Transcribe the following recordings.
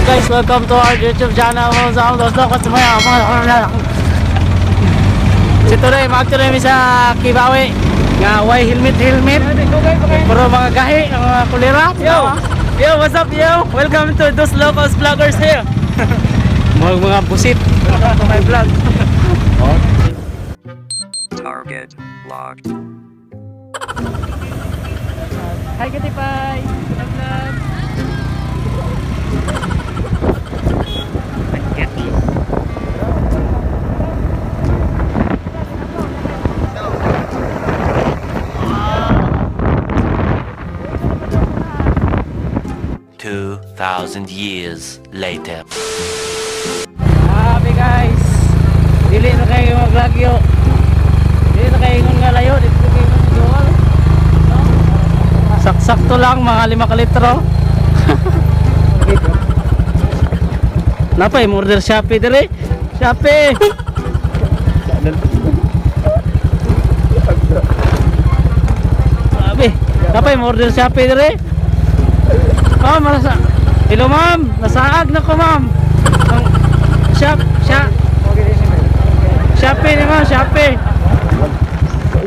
Guys? Welcome to our YouTube channel. Si today, mag-today mi sa Kibawe. Nga way helmet helmet. Pero mga gahi, ang mga kulera. Yo! Yo, what's up, yo? Welcome to Dos Locos Vloggers here. Mga busit. Welcome to my vlog. Target locked. Hi, Katipay! Good vlog! 2,000 years later. Grabe, guys. Dili na kayo maglagyo. Dili na kayo ingon nga layo. Dito kayo ingon dual. No? Saksakto lang mga 5 ka litro. Napay order Shopee dire. Shopee. Grabe. Napay order Shopee dire. Oh, malasa. Hello, ma'am, nasaag na ko, ma'am. Ang shop, shop. Shopee ni ma'am, Shopee.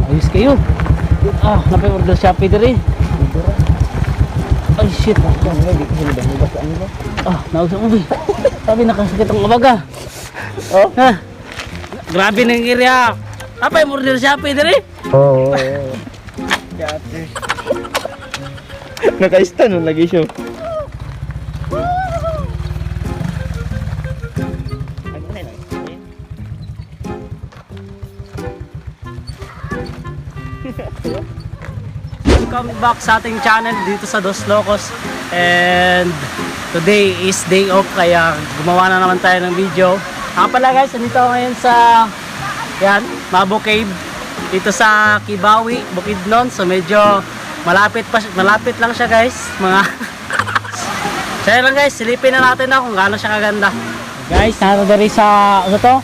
Ayos kayo. Ah, napay order Shopee dire. Ay, shit. Ah, nausa mo ba? Sabi nakasakit ang abaga. Oh? Ha? Grabe ng area. Napay order Shopee dire. Oo. Naka-stand nun lagi siya. Welcome back sa ating channel dito sa Dos Locos. And today is day off, kaya gumawa na naman tayo ng video. Nga pala guys, nandito ako ngayon sa yan, Mabo Cave dito sa Kibawi, Bukidnon. So medyo malapit lang siya, guys. Mga Kaya lang guys, silipin na natin na kung gaano siya kaganda. Guys, nandito diri sa ano to?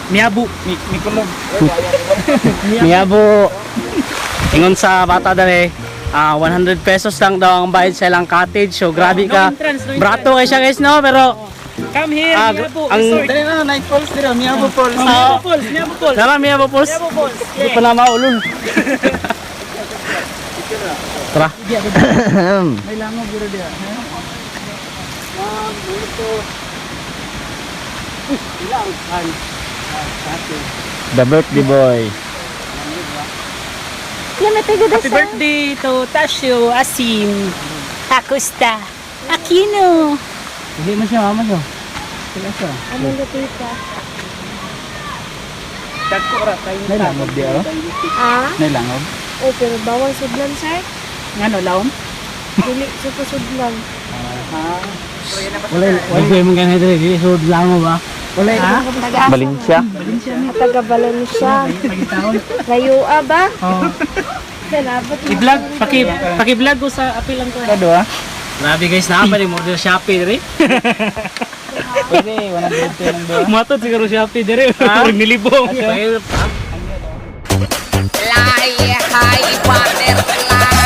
Miyabu. Mikulog. Miyabu. Ingon sa bata dali, 100 pesos lang daw ang bayad sa ilang cottage. So grabe No ka. entrance, no entrance. Brato kay siya, guys, no, pero Come here, Miyabu. ang Resort. Dali na, Night Falls dito. Miyabu Falls. Oh, Miyabu Falls, Miyabu Falls. Tara, Miyabu Falls. Miyabu Falls. Hindi pa na maulol. Tara. May langob guro diya. Ma'am, ito. Uy, ilang kan. The birthday boy. Happy birthday to Tasio Asim Acosta Aquino. Hindi mo siya, mama siya. Sila siya. Ano na, tita? Dagko ra kayo. May langob di oh. Ah? May langob. Oh, pero bawal sudlan, sir. Ngano lawom? Dili sa sudlan. Wala, Wala mo ganito diri, dili sud lang mo ba? wala. Taga Balinsya. Taga Valencia. Layua ba? Oh. Salamat. I-vlog, paki-vlog ko sa apil lang ko. Kado ah. Grabe guys, naa pa ni order Shopee diri. Pwede, 110 lang doon. Matod siguro Shopee dire. Nilibong. Fly high butterfly.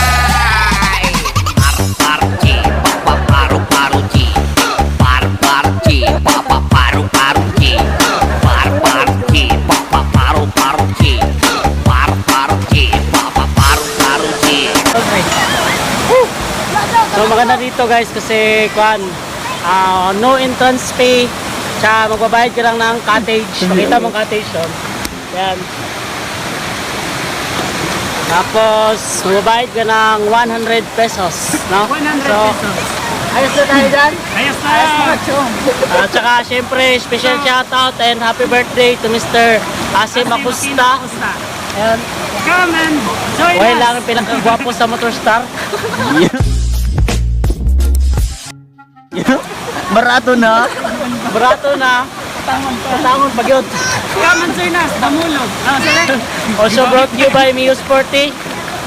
Par par chi pa pa paru paru chi. Par par chi pa pa paru paru chi. Par par chi pa pa paru paru chi. Par par chi pa pa paru paru chi. Okay. So maganda dito guys kasi kwan, no entrance fee. Tsaka magbabayad ka lang ng cottage. Pakita mo ang cottage yun. Yan. Tapos magbabayad ka ng 100 pesos. No? 100 So, pesos. ayos na tayo dyan. Ayos na. At saka syempre special shoutout and happy birthday to Mr. Asim Acosta. Acosta. Ayan. Come and join Wala us. lang ang pinakagwapo sa Motorstar. Barato na. Barato na. Patangon pag yun. Come and join us. Damulog. Ah, sorry. Also brought you by Mio Sporty.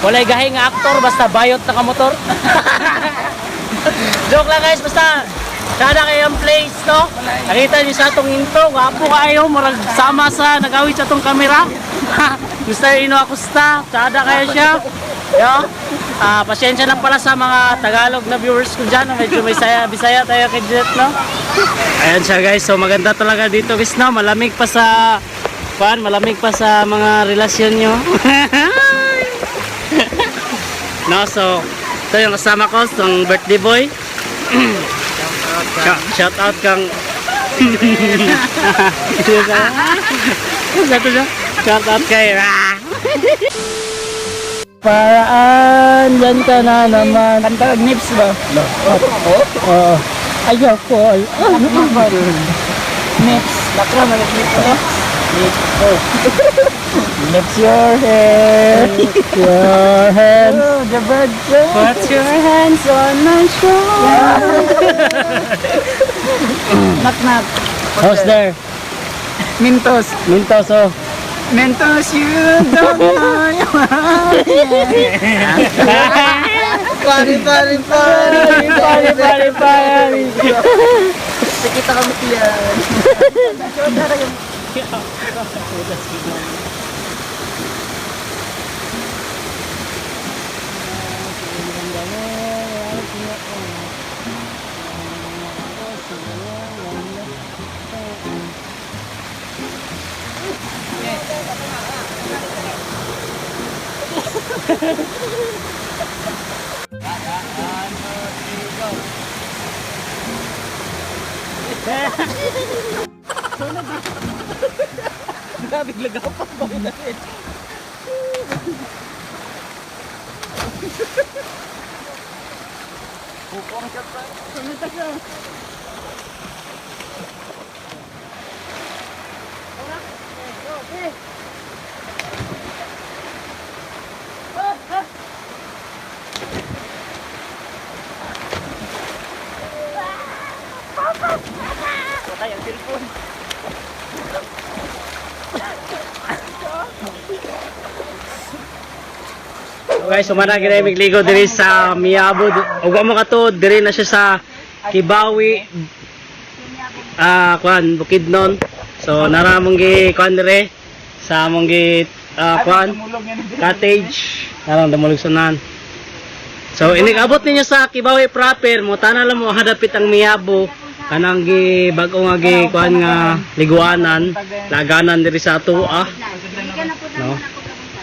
Walay gahi nga aktor, basta bayot na kamotor. Joke lang guys, basta sana kayo ang place, no? Nakita niyo sa atong intro, gwapo kayo, murag sama sa nagawit sa atong kamera. Mr. Ino Acosta, sada kayo siya. Yeah. Ah, pasensya na pala sa mga Tagalog na viewers ko dyan. Medyo may saya, Bisaya tayo kay Jet, no? Ayan siya, guys. So maganda talaga dito, guys, no? Malamig pa sa pan, malamig pa sa mga relasyon nyo. No, so ito yung kasama ko, ang birthday boy. Shout out kang. Ito siya. Shout out kay. Ah. Paraan, yan ka na naman. Kanta og nips ba? Oo. Ayoko. Ay, Nips. Lakra man og nips no? Oh. Lips your hair. Your hands. Oh, the bird. Put your hands on my shoulder. Knock knock. Who's there? Mentos. Mintos, oh. Mentos, you don't know. Pari, pari, pari. Pare, pare, pare. Kita kami yan. So guys, sumana gid ay migligo diri sa Miabo. Ug mo katuod diri na siya sa Kibawi, ah, kuan, Bukidnon. So nara mong gi kuan dire sa among gi kuan cottage. Narang damulog sunan. So inig-abot ninyo sa Kibawi proper, mo tanan lang mo hadapit ang Miabo kanang gi bag-o nga gi kuan nga liguanan, laganan diri sa atoa. Siligan na po No? naman ako kapunta.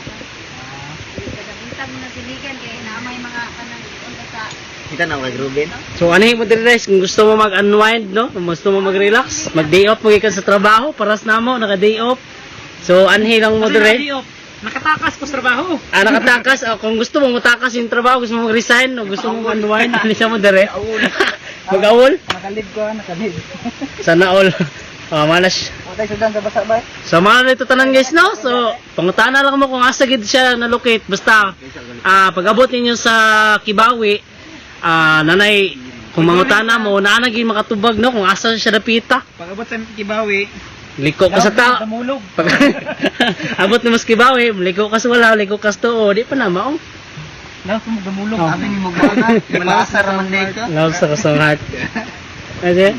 Buntag na siligan kay na may mga kanang unta sa Kita na kay Ruben. So ano mo diri, guys, kung gusto mo mag-unwind, no? Kung gusto mo mag-relax, mag-day off mo gikan sa trabaho, paras na mo naka day off. So anhi lang mo diri. Nakatakas ko sa trabaho. Ah, nakatakas. Oh, kung gusto mo mutakas yung trabaho, gusto mo mag-resign, o gusto mo mag-unwind, ano siya mo diri? Mag-awol? Nakalib ko, nakalib. Sana all. Oh, malas. Okay, sudan sa basa ba? So mga ito tanan, guys, no? So pangutana lang mo kung asa gid siya na locate basta pag-abot ninyo sa Kibawi, nanay kung mangutana mo naa na gid makatubag, no, kung asa siya dapita. Pag-abot sa Kibawi, Liko ka sa tao. Damulog. Pag abot na mas Kibawi, liko ka sa wala, liko ka sa tuo, di pa na mao. Laos mo damulog. Oh. Sabi ni mo ba? Malasa raman dito. Love sa kasang heart. Kasi?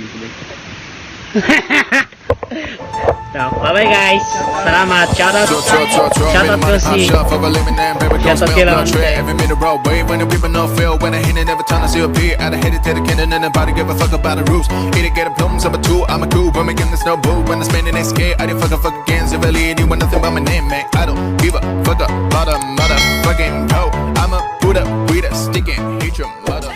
So, bye-bye, guys. Salamat. Shout out. Shout out ko si Shout out kay Ron. Every minute roll wave when the people no feel when I hit it every time I see a beer I hit it to the cannon and nobody give a fuck about the rules. Either get a blooms number two, I'm a cool when we get the snow boo when I'm spending that scared. I didn't fuck a fuck again so really anyone nothing but my name, man. I don't give a fuck about a motherfucking hoe. I'm a put up with a stick and hit your mother.